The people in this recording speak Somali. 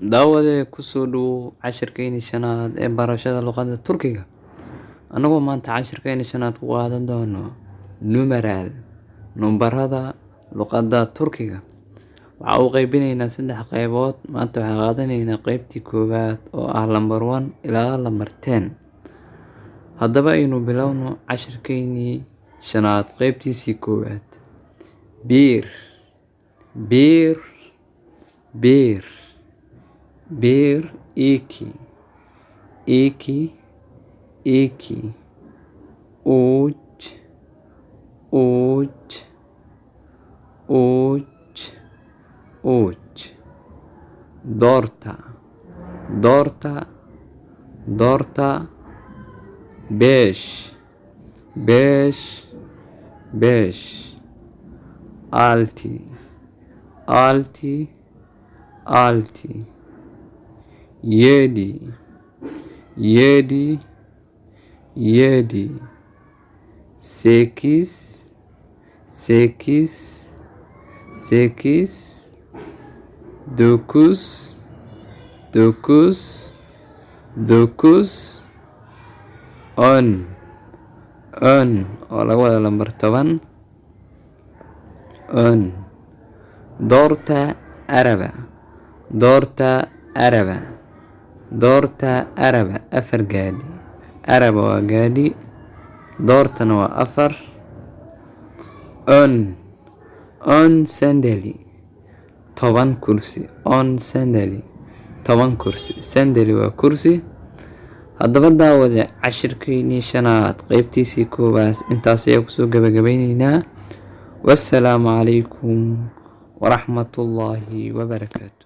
Daawade, kusoo dhowow cashirkeeni shanaad ee barashada luqadda Turkiga. Annagoo maanta cashirkeeni shanaad ku qaadan doono numaralar, numbarada luqadda Turkiga. Waxa uu qaybinaynaa saddex qaybood. Maanta waxaan qaadanaynaa qaybtii koowaad oo ah number 1 ilaa number 10. Haddaba aynu bilowno cashirkeenii shanaad qaybtiisii koowaad. Bir, bir, bir, bir, iki, iki, iki, üç, üç, üç, üç, dört, dört, dört, beş, beş, beş, altı, altı, altı, yedi, yedi, yedi, sekiz, sekiz, sekiz, dokuz, dokuz, dokuz, on, on oo laga wada lambar 10, on. Dört araba, dört araba, dört araba, afar gaadhi. Araba waa gaadhi, dörtna waa afar. On, on sandalye, 10 kursi. On sandalye, 10 kursi. Sandalye waa kursi. Haddaba daawade, cashirkeynii shanaad qeybtiisii koowaad intaas ayaa kusoo gabagabeyneynaa. Wassalaamu calaykum waraxmatullaahi wabarakaatu.